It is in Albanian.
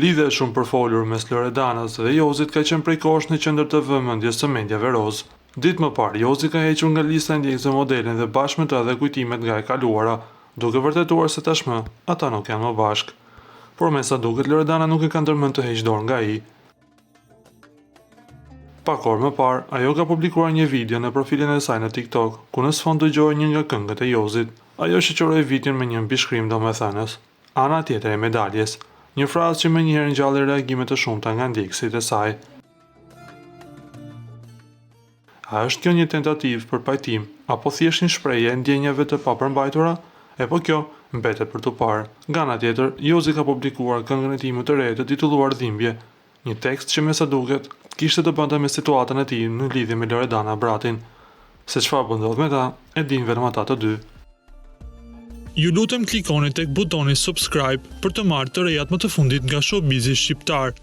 Lidhja e shumëpërfolur mes Loredanës dhe Jozit ka qenë prej kohësh në qendër të vëmendjes së mediave rozë. Ditë më parë, Jozi ka hequr nga lista e ndjekësve modelen dhe bashkë me të edhe kujtimet nga e kaluara, duke vërtetuar se tashmë ata nuk janë më bashkë. Por me sa duket Loredana nuk e ka ndërmend të heqë dorë nga ai. Pak orë më parë, ajo ka publikuar një video në profilin e saj në TikTok, ku në sfond dëgjohej një nga këngët e Jozit. Ajo shoqëroi videon me një mbishkrim domethënës, Ana tjetër e medaljes, një frazë që menjëherë ngjalli reagime të shumta nga ndjekësit e saj. A është kjo një tentativë për pajtim, apo thjesht një shprehje e ndjenjave të papërmbajtura? Epo kjo, mbetet për t'u parë. Nga ana tjetër, Jozi ka publikuar këngën e tij më të re të titulluar Dhimbje, Një tekst që me sa duket kishte të bënte me situatën e tij në lidhje me Loredana Bratin. Se çfarë po ndodh me ta, e dinë vetëm ata të dy. Ju lutem klikoni tek butoni subscribe për të marrë të rejat më të fundit nga showbizi shqiptar.